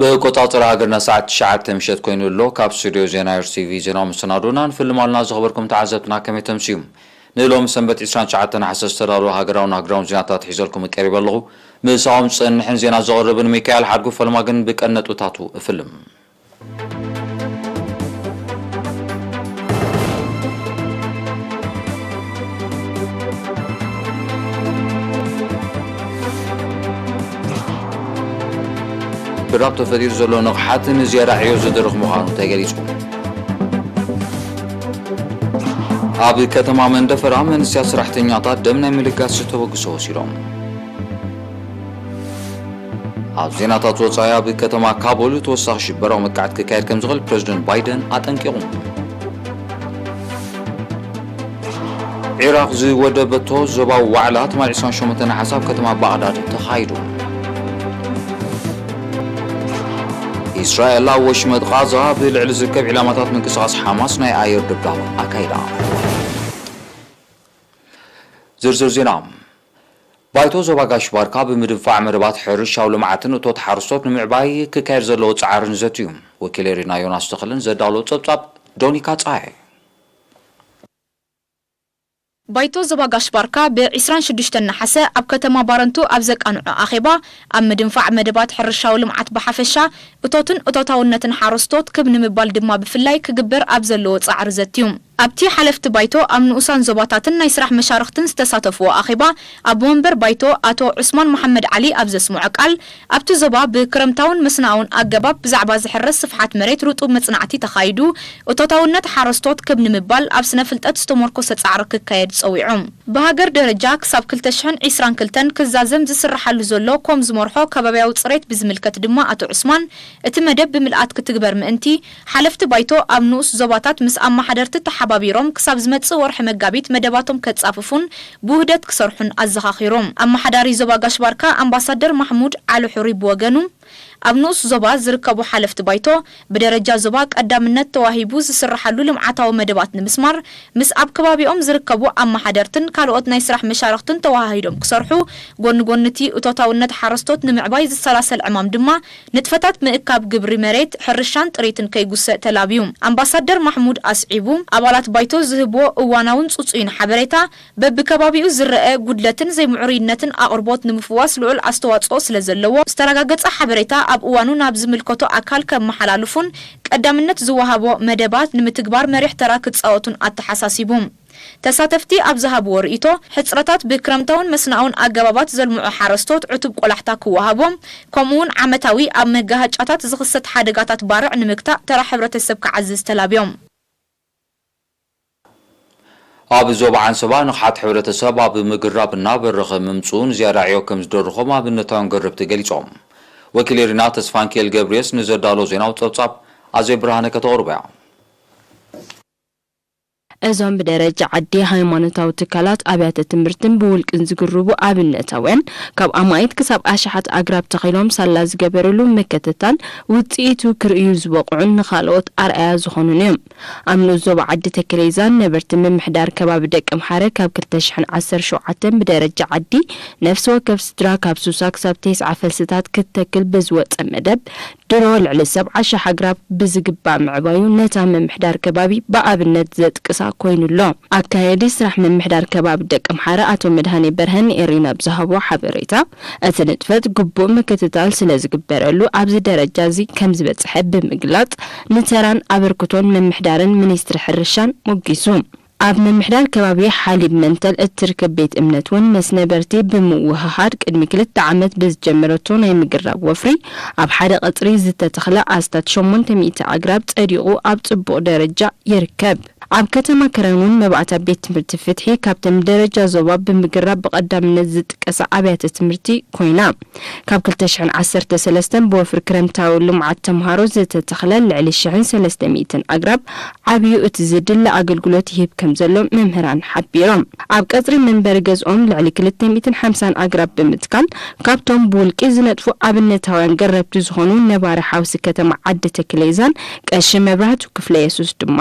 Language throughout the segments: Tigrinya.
ኣቆጻጽራ ሃገርና ሰዓት ትሽዓተ ምሸት ኮይኑ ኣሎ። ካብ ስቱድዮ ዜና ኤር ቲ ቪ ዜናዊ መሰናዶና ንፍልም ኣሉና ዝኸበርኩም ተዓዘብትና ከመይ ተምስዩ? ንሎሚ ሰንበት ዕስራን ትሽዓተን ነሓሰ ዝተዳለወ ሃገራውን ሃገራውን ዜናታት ሒዘልኩም ቀሪበ ኣለኹ። ምሳኹም ዝጸንሕን ዜና ዘቕርብን ሚካኤል ሓድጉ፣ ፈልማ ግን ብቀን ነጥብታቱ እፍልም። ድራብ ተፈጢሩ ዘሎ ንቕሓት ንዝያዳ ዕዮ ዝድርኽ ምዃኑ ተገሊጹ። ኣብ ከተማ መንደፈራ መንእሰያት ሰራሕተኛታት ደም ናይ ምልጋስ ዝተበግሶ ወሲዶም። ኣብ ዜናታት ወጻኢ፣ ኣብ ከተማ ካቡል ተወሳኺ ሽበራዊ መጥቃዕቲ ክካየድ ከም ዝኽእል ፕረዚደንት ባይደን ኣጠንቂቑ። ዒራቕ ዝወደበቶ ዞባዊ ዋዕላ ትማሊ ዕስራን ሸሞንተን ነሓሰ ኣብ ከተማ ባቕዳድ ተኻይዱ። እስራኤል ኣብ ወሽመጥ ቓዛ ብልዕሊ ዝርከብ ዒላማታት ምንቅስቓስ ሓማስ ናይ ኣየር ድብዳብ ኣካይዳ። ዝርዝር ዜና። ባይቶ ዞባ ጋሽ ባርካ ብምድንፋዕ መደባት ሕርሻዊ ልምዓትን እቶት ሓረስቶት ንምዕባይ ክካየድ ዘለዎ ጻዕርን ዘትዩ። ወኪል ኤሪና ዮናስ ተኽልን ዘዳሎ ጸብጻብ ዶኒካ ጸሃይ። ባይቶ ዞባ ጋሽ ባርካ ብ ዕስራን ሽዱሽተን ነሓሰ ኣብ ከተማ ባረንቱ ኣብ ዘቃንዖ ኣኼባ፣ ኣብ ምድንፋዕ መደባት ሕርሻዊ ልምዓት ብሓፈሻ፣ እቶትን እቶታውነትን ሓረስቶት ክብ ንምባል ድማ ብፍላይ ክግበር ኣብ ዘለዎ ጻዕሪ ዘትዩ። ኣብቲ ሓለፍቲ ባይቶ ኣብ ንኡሳን ዞባታትን ናይ ስራሕ መሻርኽትን ዝተሳተፍዎ ኣኼባ፣ ኣቦ ወንበር ባይቶ ኣቶ ዑስማን መሓመድ ዓሊ ኣብ ዘስምዖ ቃል፣ ኣብቲ ዞባ ብክረምታውን መስናውን ኣገባብ ብዛዕባ ዝሕረስ ስፍሓት መሬት ርጡብ መጽናዕቲ ተኻይዱ፣ እቶታውነት ሓረስቶት ክብ ንምባል ኣብ ስነ ፍልጠት ዝተሞርኮሰ ጻዕሪ ክካየድ ጸዊዑ። ብሃገር ደረጃ ክሳብ ክልተ ሽሕን ዕስራን ክልተን ክዛዘም ዝስርሓሉ ዘሎ ኮም ዝመርሖ ከባብያዊ ጽሬት ብዝምልከት ድማ ኣቶ ዑስማን፣ እቲ መደብ ብምልኣት ክትግበር ምእንቲ፣ ሓለፍቲ ባይቶ ኣብ ንኡስ ዞባታት ምስ ኣመሓደርቲ ተሓባቢሮም ክሳብ ዝመጽእ ወርሒ መጋቢት መደባቶም ከጻፍፉን ብውህደት ክሰርሑን ኣዘኻኺሮም። ኣመሓዳሪ ዞባ ጋሽ ባርካ ኣምባሳደር ማሕሙድ ዓሊ ሑሪ ብወገኑ፣ ኣብ ንኡስ ዞባ ዝርከቡ ሓለፍቲ ባይቶ ብደረጃ ዞባ ቀዳምነት ተዋሂቡ ዝስርሓሉ ልምዓታዊ መደባት ንምስማር፣ ምስ ኣብ ከባቢኦም ዝርከቡ ኣመሓደርትን ካልኦት ናይ ስራሕ መሻርኽትን ተወሃሂዶም ክሰርሑ፣ ጎኒ ጎኒ እቲ እቶታውነት ሓረስቶት ንምዕባይ ዝሰላሰል ዕማም ድማ፣ ንጥፈታት ምእካብ ግብሪ መሬት፣ ሕርሻን ጥሪትን ከይጉሰእ ተላብዩ። ኣምባሳደር ማሕሙድ ኣስዒቡ፣ ኣባላት ባይቶ ዝህብዎ እዋናውን ጽጹይን ሓበሬታ፣ በብከባቢኡ ዝረኣ ጉድለትን ዘይምዕሩይነትን ኣቕርቦት ንምፍዋስ ልዑል ኣስተዋጽኦ ስለ ዘለዎ፣ ዝተረጋገጸ ሓበሬታ ኣብ እዋኑ ናብ ዝምልከቶ ኣካል ከመሓላልፉን ቀዳምነት ዝወሃቦ መደባት ንምትግባር መሪሕ ተራ ክጻወቱን ኣተሓሳሲቡ። ተሳተፍቲ ኣብ ዝሃብዎ ርእይቶ፣ ሕጽረታት ብክረምታውን መስናውን ኣገባባት ዘልምዑ ሓረስቶት ዕቱብ ቆላሕታ ክወሃቦም፣ ከምኡውን ዓመታዊ ኣብ መጋሃጫታት ዝኽሰት ሓደጋታት ባርዕ ንምግታእ ተራ ሕብረተሰብ ክዓዝዝ ተላብዮም። ኣብ ዞባ ዓንሰባ ንቕሓት ሕብረተሰብ ኣብ ምግራብ እናበረኸ ምምፅኡ ንዝያዳ ዕዮ ከም ዝደርኾም ኣብነታውያን ገረብቲ ገሊጾም። ወኪል ኤሪና ተስፋንኪኤል ገብርየስ ንዘዳሎ ዜናዊ ጸብጻብ ኣዜብ ብርሃነ ከተቕርቦ እያ። እዞም ብደረጃ ዓዲ ሃይማኖታዊ ትካላት፣ ኣብያተ ትምህርትን ብውልቅን ዝግርቡ ኣብነታውያን፣ ካብ ኣማኢት ክሳብ ኣሽሓት ኣግራብ ተኺሎም ሳላ ዝገበርሉ ምክትታል ውፅኢቱ ክርእዩ ዝበቕዑን ንኻልኦት ኣርኣያ ዝኾኑን እዮም። ኣብ ንኡስ ዞባ ዓዲ ተከሌዛን ነበርቲ ምምሕዳር ከባቢ ደቀምሓረ ካብ ክልተ ሽሕን ዓሰርተ ሸውዓተን ብደረጃ ዓዲ ነፍሲ ወከፍ ስድራ ካብ ሱሳ ክሳብ ተስዓ ፈልስታት ክትተክል ብዝወፀ መደብ ድሮ ልዕሊ ሰብዓ ሺሕ ኣግራብ ብዝግባእ ምዕባዩ ነታ ምምሕዳር ከባቢ ብኣብነት ዘጥቅሳ ኮይኑ ኣሎ። ኣካየዲ ስራሕ ምምሕዳር ከባቢ ደቀምሓረ ኣቶ መድሃኔ በርሀ ንኤሪና ብዝሃቦ ሓበሬታ፣ እቲ ንጥፈት ግቡእ ምክትታል ስለ ዝግበረሉ ኣብዚ ደረጃ እዚ ከም ዝበጽሐ ብምግላጽ፣ ንተራን ኣበርክቶን ምምሕዳርን ሚኒስትሪ ሕርሻን ሞጊሱ። ኣብ ምምሕዳር ከባቢ ሓሊብ መንተል እትርከብ ቤት እምነት እውን ምስ ነበርቲ ብምውህሃድ ቅድሚ ክልተ ዓመት ብዝጀመረቶ ናይ ምግራብ ወፍሪ ኣብ ሓደ ቀጽሪ ዝተተኽለ ኣስታት ሸሞንተ ሚእቲ ኣግራብ ጸዲቑ ኣብ ጽቡቕ ደረጃ ይርከብ። ኣብ ከተማ ከረን እውን መባእታ ቤት ትምህርቲ ፍትሒ ካብተን ብደረጃ ዞባ ብምግራብ ብቐዳምነት ዝጥቀሳ ኣብያተ ትምህርቲ ኮይና። ካብ ክልተ ሽሕን ዓሰርተ ሰለስተን ብወፍሪ ክረምታዊ ልምዓት ተምሃሮ ዝተተኽለ ልዕሊ ሽሕን ሰለስተ ሚእትን ኣግራብ ዓብዩ እቲ ዝድለ ኣገልግሎት ይህብ ከም ዘሎ መምህራን ሓቢሮም። ኣብ ቀጽሪ መንበሪ ገዝኦም ልዕሊ ክልተ ሚእትን ሓምሳን ኣግራብ ብምትካል፣ ካብቶም ብውልቂ ዝነጥፉ ኣብነታውያን ገረብቲ ዝኾኑ ነባሪ ሓውሲ ከተማ ዓዲ ተክሌዛን ቀሺ መብራህቱ ክፍለ የሱስ ድማ፣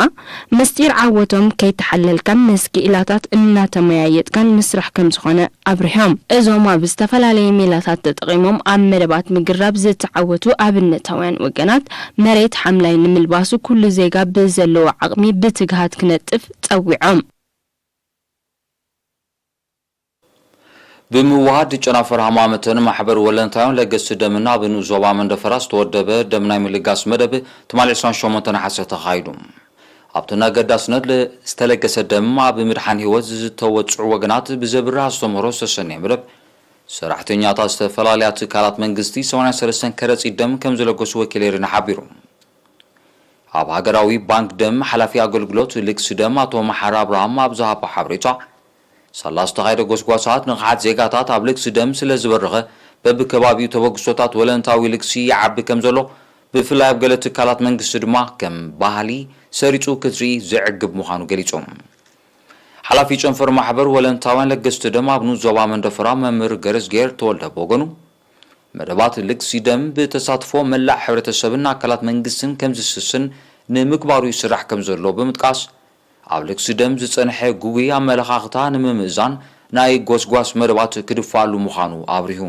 ምስጢር ዓወቶም ከይተሓለልካን ንስክኢላታት እናተመያየጥካን ምስራሕ ከም ዝኾነ ኣብሪሆም። እዞም ኣብ ዝተፈላለየ ሜላታት ተጠቒሞም ኣብ መደባት ምግራብ ዝተዓወቱ ኣብነታውያን ወገናት፣ መሬት ሓምላይ ንምልባሱ ኩሉ ዜጋ ብዘለዎ ዓቕሚ ብትግሃት ክነጥፍ ጸዊዖም። ብምውሃድ ጨናፍር ሃማመተን ማሕበር ወለንታዮን ለገስቲ ደምን ኣብ ንኡስ ዞባ መንደፈራ ዝተወደበ ደም ናይ ምልጋስ መደብ ትማሊ ዕስራን ሸሞንተን ነሓሰ ተኻይዱ። ኣብቲ ኣገዳስነት ለ-፣ ዝተለገሰ ደም ኣብ ምድሓን ህይወት ዝተወጽዑ ወገናት ብዘብርህ ኣስተምህሮ ዝተሰነየ መደብ፣ ሰራሕተኛታት ዝተፈላለያ ትካላት መንግስቲ ሰማንያን ሰለስተን ከረጺት ደም ከም ዝለገሱ ወኪል ኤሪና ሓቢሩ። ኣብ ሃገራዊ ባንክ ደም ሓላፊ ኣገልግሎት ልግሲ ደም ኣቶ መሓሪ ኣብርሃም ኣብ ዝሃቦ ሓበሬታ፣ ሳላ ዝተኻየደ ጎስጓሳት ንቕሓት ዜጋታት ኣብ ልግሲ ደም ስለ ዝበረኸ፣ በብከባቢኡ ተበግሶታት ወለንታዊ ልግሲ ይዓቢ ከም ዘሎ፣ ብፍላይ ኣብ ገለ ትካላት መንግስቲ ድማ ከም ባህሊ ሰሪጹ ክትርኢ ዘዕግብ ምዃኑ ገሊጹ። ሓላፊ ጨንፈር ማሕበር ወለንታውያን ለገስቲ ደም ኣብ ንኡስ ዞባ መንደፈራ መምህር ገረዝጌር ተወልደ ብወገኑ፣ መደባት ልግሲ ደም ብተሳትፎ መላእ ሕብረተሰብን ኣካላት መንግስትን ከም ዝስስን ንምግባሩ ይስራሕ ከም ዘሎ ብምጥቃስ፣ ኣብ ልግሲ ደም ዝጸንሐ ግጉይ ኣመለኻኽታ ንምምእዛን ናይ ጎስጓስ መደባት ክድፋኣሉ ምዃኑ ኣብሪሁ።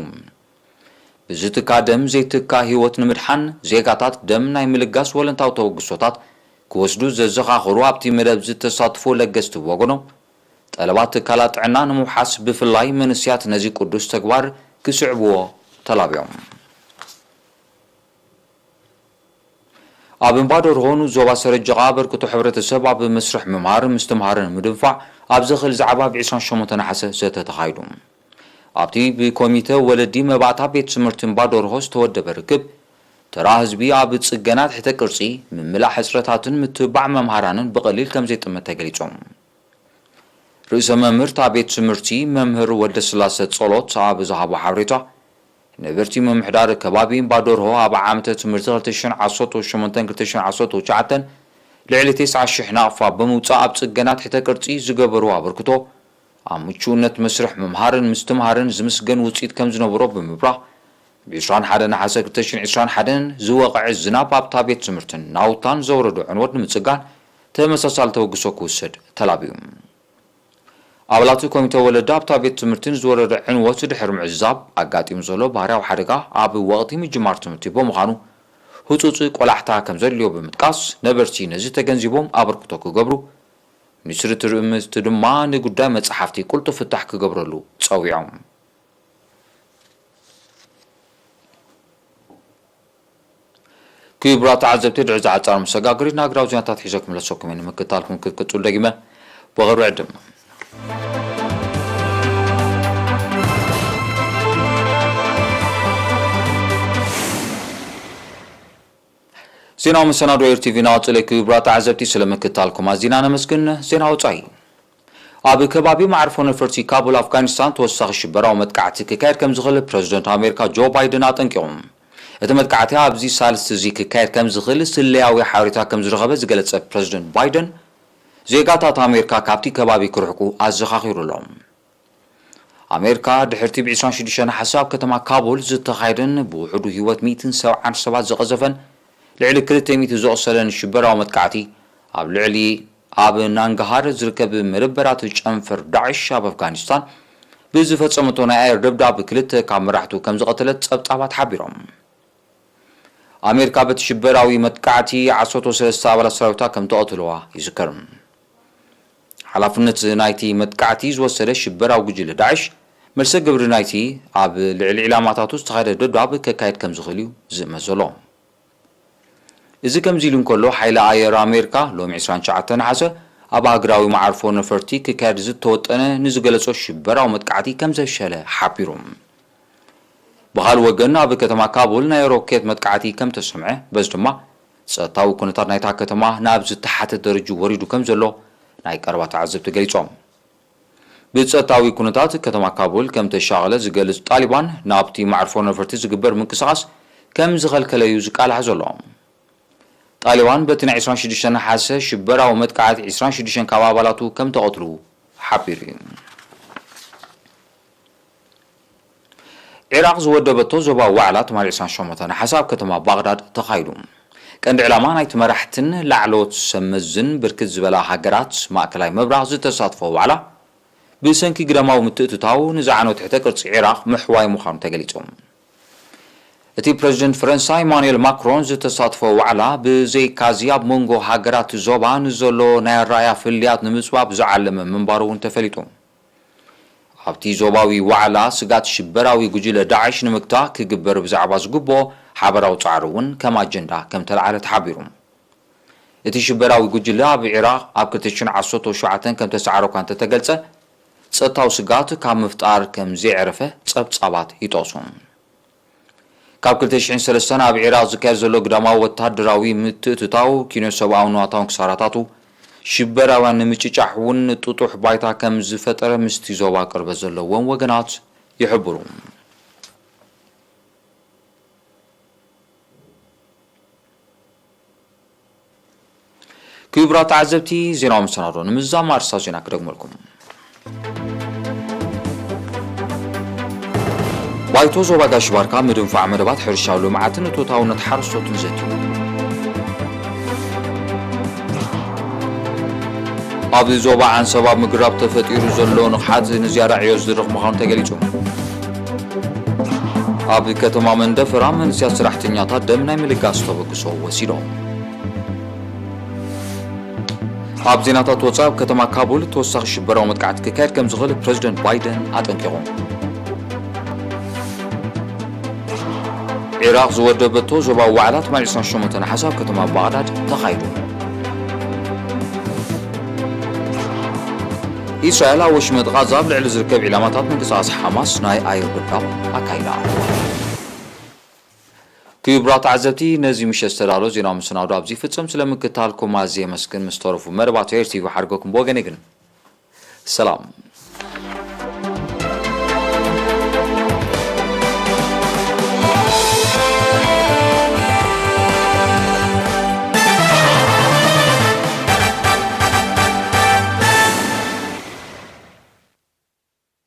ብዝትካ ደም ዘይትካ ህይወት ንምድሓን ዜጋታት ደም ናይ ምልጋስ ወለንታዊ ተበግሶታት ክወስዱ ዘዘኻኽሩ ኣብቲ መደብ ዝተሳትፉ ለገስቲ ብወገኖም፣ ጠለባት ትካላት ጥዕና ንምውሓስ ብፍላይ መንእሰያት ነዚ ቅዱስ ተግባር ክስዕብዎ ተላብዮም። ኣብ እምባ ደርሆ ንኡስ ዞባ ሰረጀቓ ኣበርክቶ ሕብረተሰብ ኣብ መስርሕ ምምሃር ምስትምሃርን ንምድንፋዕ ኣብ ዘኽእል ዛዕባ ብ ዕስራን ሸሞንተን ነሓሰ ዘተ ተኻይዱ። ኣብቲ ብኮሚተ ወለዲ መባእታ ቤት ትምህርቲ እምባ ደርሆ ዝተወደበ ርክብ፣ ተራ ህዝቢ ኣብ ጽገና ትሕተ ቅርጺ፣ ምምላእ ሕጽረታትን ምትብባዕ መምሃራንን ብቐሊል ከም ዘይጥመት ተገሊጾም። ርእሰ መምህር እታ ቤት ትምህርቲ መምህር ወልደስላሰ ጸሎት ኣብ ዝሃቦ ሓበሬታ፣ ነበርቲ ምምሕዳር ከባቢ እምባ ደርሆ ኣብ ዓመተ ትምህርቲ ክልተ ሽሕን ዓሰርተ ሸሞንተን ክልተ ሽሕን ዓሰርተ ትሽዓተን ልዕሊ ተስዓ ሽሕ ናቕፋ ብምውጻእ ኣብ ጽገና ትሕተ ቅርጺ ዝገበርዎ ኣበርክቶ ኣብ ምቹእነት መስርሕ ምምሃርን ምስትምሃርን ዝምስገን ውጽኢት ከም ዝነበሮ ብምብራህ፣ ብ ዕስራን ሓደን ነሓሰ ክልተ ሽሕን ዕስራን ሓደን ዝወቕዐ ዝናብ ኣብታ ቤት ትምህርትን ናውታን ዘውረዶ ዕንወት ንምጽጋን ተመሳሳሊ ተበግሶ ክውሰድ ተላብዩ። ኣባላት ኮሚተ ወለዲ ኣብታ ቤት ትምህርቲ ንዝወረደ ዕንወት ድሕሪ ምዕዛብ፣ ኣጋጢሙ ዘሎ ባህርያዊ ሓደጋ ኣብ ወቕቲ ምጅማር ትምህርቲ ብምዃኑ ህጹጽ ቆላሕታ ከም ዘድልዮ ብምጥቃስ፣ ነበርቲ ነዚ ተገንዚቦም ኣበርክቶ ክገብሩ፣ ሚኒስትሪ ትምህርቲ ድማ ንጉዳይ መጻሕፍቲ ቅልጡፍ ፍታሕ ክገብረሉ ጸዊዖም። ክቡራት ተዓዘብቲ፣ ድሕሪ ዝዓጻር መሰጋገሪት ንሃገራዊ ዜናታት ሒዘ ክምለሰኩም እየ። ንምክትታልኩም ክትቅጽሉ ደጊመ ብኽብሪ ዕድም። ዜናዊ መሰናዶ ኤር ቲቪ ናቕጽለ። ክቡራት ተዓዘብቲ፣ ስለ ምክትታልኩም ኣዚና ነመስግን። ዜና ወጻኢ። ኣብ ከባቢ መዓርፎ ነፈርቲ ካቡል ኣፍጋኒስታን ተወሳኺ ሽበራዊ መጥቃዕቲ ክካየድ ከም ዝኽእል ፕረዚደንት ኣሜሪካ ጆ ባይደን ኣጠንቂቖም። እቲ መጥቃዕቲ ኣብዚ ሳልስቲ እዚ ክካየድ ከም ዝኽእል ስለያዊ ሓበሬታ ከም ዝረኸበ ዝገለጸ ፕረዚደንት ባይደን፣ ዜጋታት ኣሜሪካ ካብቲ ከባቢ ክርሕቁ ኣዘኻኺሩ ኣሎ። ኣሜሪካ ድሕርቲ ብ ዕስራን ሽዱሽተን ነሓሰ ኣብ ከተማ ካቡል ዝተኻየደን ብውሕዱ ህይወት ሚእትን ሰብዓን ሰባት ዝቐዘፈን ልዕሊ ክልተ ሚእቲ ዘቑሰለን ሽበራዊ መጥቃዕቲ ኣብ ልዕሊ ኣብ ናንጋሃር ዝርከብ መደበራት ጨንፈር ዳዕሽ ኣብ ኣፍጋኒስታን ብዝፈጸመቶ ናይ ኣየር ደብዳብ ክልተ ካብ መራሕቱ ከም ዝቐተለት ጸብጻባት ሓቢሮም። ኣሜሪካ በቲ ሽበራዊ መጥቃዕቲ ዓሰርተ ሰለስተ ኣባላት ሰራዊታ ከም ተቐትልዋ ይዝከር። ሓላፍነት ናይቲ መጥቃዕቲ ዝወሰደ ሽበራዊ ጉጅለ ዳዕሽ፣ መልሰ ግብሪ ናይቲ ኣብ ልዕሊ ዒላማታቱ ዝተኻየደ ደብዳብ ከካየድ ከም ዝኽእል እዩ ዝእመት ዘሎ። እዚ ከምዚ ኢሉ እንከሎ፣ ሓይሊ ኣየር ኣሜሪካ ሎሚ ዕስራን ትሽዓተን ነሓሰ ኣብ ሃገራዊ መዓርፎ ነፈርቲ ክካየድ ዝተወጠነ ንዝገለጾ ሽበራዊ መጥቃዕቲ ከም ዘፍሸለ ሓቢሩ። ብኻልእ ወገን፣ ኣብ ከተማ ካቡል ናይ ሮኬት መጥቃዕቲ ከም ተሰምዐ፣ በዚ ድማ ጸጥታዊ ኩነታት ናይታ ከተማ ናብ ዝተሓተ ደረጃ ወሪዱ ከም ዘሎ ናይ ቀረባ ተዓዘብቲ ገሊጾም። ብጸጥታዊ ኩነታት ከተማ ካቡል ከም ተሻቐለ ዝገልጽ ጣሊባን፣ ናብቲ መዓርፎ ነፈርቲ ዝግበር ምንቅስቓስ ከም ዝኸልከለ እዩ ዝቃላሕ ዘሎ። ጣሊባን በቲ ናይ ዕስራን ሽዱሽተን ነሓሰ ሽበራዊ መጥቃዕቲ ዕስራን ሽዱሽተን ካብ ኣባላቱ ከም ተቐትሉ ሓቢሩ እዩ። ዒራቕ ዝወደበቶ ዞባዊ ዋዕላ ትማሊ ዕስራን ሸሞንተን ነሓሰ ኣብ ከተማ ባግዳድ ተኻይዱ። ቀንዲ ዕላማ ናይቲ መራሕትን ላዕለዎት ሰብ መዝን ብርክት ዝበላ ሃገራት ማእከላይ ምብራቕ ዝተሳትፎ ዋዕላ፣ ብሰንኪ ግዳማዊ ምትእትታው ንዝዓነው ትሕተ ቅርጺ ዒራቕ ምሕዋይ ምዃኑ ተገሊጹ። እቲ ፕረዚደንት ፈረንሳ ኢማኑኤል ማክሮን ዝተሳትፎ ዋዕላ ብዘይካዚ ኣብ መንጎ ሃገራት ዞባ ንዘሎ ናይ ኣረኣእያ ፍልልያት ንምጽባብ ዝዓለመ ምንባሩ እውን ተፈሊጡ። ኣብቲ ዞባዊ ዋዕላ ስጋት ሽበራዊ ጉጅለ ዳዕሽ ንምግታእ ክግበር ብዛዕባ ዝግብኦ ሓበራዊ ጻዕሪ እውን ከም ኣጀንዳ ከም ተለዓለ ተሓቢሩ። እቲ ሽበራዊ ጉጅለ ኣብ ዒራቕ ኣብ ክልተ ሽሕን ዓሰርተ ሸውዓተን ከም ተሳዕረ እኳ እንተተገልጸ፣ ጸጥታዊ ስጋት ካብ ምፍጣር ከም ዘየዕረፈ ጸብጻባት ይጠቕሱ። ካብ ክልተ ሽሕን ሰለስተን ኣብ ዒራቕ ዝካየድ ዘሎ ግዳማዊ ወታደራዊ ምትእትታው ኪኖ ሰብኣውን ንዋታውን ክሳራታቱ ሽበራውያን ንምጭጫሕ እውን ጥጡሕ ባይታ ከም ዝፈጠረ ምስቲ ዞባ ቅርበት ዘለዎም ወገናት ይሕብሩ። ክቡራት ተዓዘብቲ፣ ዜናዊ መሰናዶ ንምዝዛም ኣርእስታት ዜና ክደግመልኩም። ባይቶ ዞባ ጋሽ ባርካ ምድንፋዕ መደባት ሕርሻዊ ልምዓትን እቶታውነት ሓረስቶትን ዘትዩ። ኣብ ዞባ ዓንሰባ ምግራብ ተፈጢሩ ዘሎ ንቕሓት ንዝያዳ ዕዮ ዝድርኽ ምዃኑ ተገሊጹ። ኣብ ከተማ መንደፈራ መንስያት ሰራሕተኛታት ደም ናይ ምልጋስ ተበግሶ ወሲዶም። ኣብ ዜናታት ወጻኢ፣ ኣብ ከተማ ካቡል ተወሳኺ ሽበራዊ መጥቃዕቲ ክካየድ ከም ዝኽእል ፕረዚደንት ባይደን ኣጠንቂቑ። ዒራቕ ዝወደበቶ ዞባዊ ዋዕላ ትማሊ ዕስራን ሸሞንተን ነሓሰ ኣብ ከተማ ባግዳድ ተኻይዱ። እስራኤል ኣብ ወሽመጥ ቓዛ ኣብ ልዕሊ ዝርከብ ዒላማታት ምንቅስቓስ ሓማስ ናይ ኣየር ደብዳብ ኣካይዳ። ክቡራት ተዓዘብቲ፣ ነዚ ምሸት ዝተዳሎ ዜናዊ መሰናዶ ኣብዚ ይፍጽም። ስለ ምክታልኩም ኣዝየ የመስግን። ምስ ተረፉ መደባት ኤር ቲቪ ሓድገኩም። ብወገነይ ግን ሰላም።